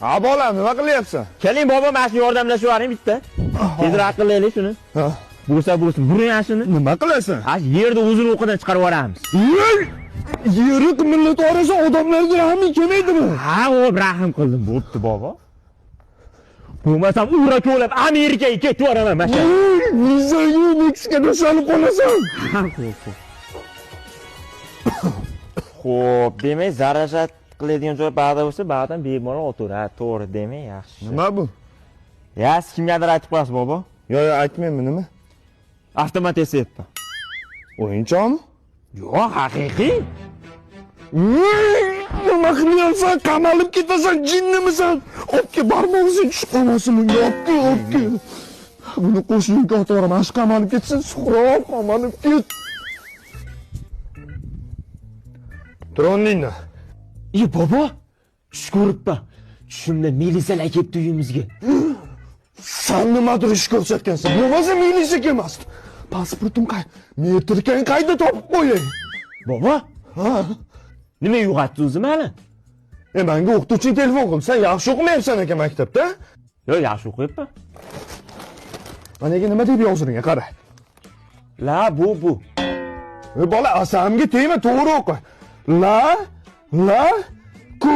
Ha bolam, nima qilyapsan? Keling bobo, mana shu yordamlashib yuboring bitta. Tezroq qilaylik shuni. Ha. Bo'lsa bo'lsin, buring ana shuni. Nima qilasan? Ha, yerda o'zini o'qidan chiqarib yuboramiz. Ey! Yeri qimillatib yuborasan, odamlarga rahming kelmaydimi? Ha, o'p, rahm qildim. Bo'pti bobo. Bo'lmasam ura ko'lab Amerikaga ketib yuboraman mana shu. Ey, vizaga Meksikada solib qolasan. Ha, xo'p, xo'p. Xo'p, demak, zarashat qiladigan joy ba'da bo'lsa, ba'dan bemalol o'tiradi. To'g'ri, demak, yaxshi. Nima bu? Ya, siz kimgadir aytib qo'yasiz bobo. Yo'q, yo'q, aytmayman, nima? Avtomat esayapti. O'yinchoqmi? Yo'q, haqiqiy. Ey, nima qilyapsan? Qamalib ketasan, jinnimisan? Olib barmog'ing tushib qolmasin bunga, olib kel, olib kel. Buni qo'shniga otib yuboraman, shu qamalib ketsin, Suhrob qamalib ket. Tur o'rningdan. E bobo, tush ko'ribman. Tushimda milisalar kelibdi uyimizga. San nimadir ish ko'rsatgansan. Bo'lmasa militsiya kelmasdi. Pasportim qay? Metrikang qayda topib qo'yay? Bobo, Ha? nima uyg'otdi o'zi mani? E menga o'qituvching telefon qildi. Sen yaxshi o'qimayapsan ekan maktabda. Yo'q, yaxshi o'qiyapman. Managa nima deb yozilgan, qara. La bu bu. E bola, asamga tegma, to'g'ri o'qi. La la ku.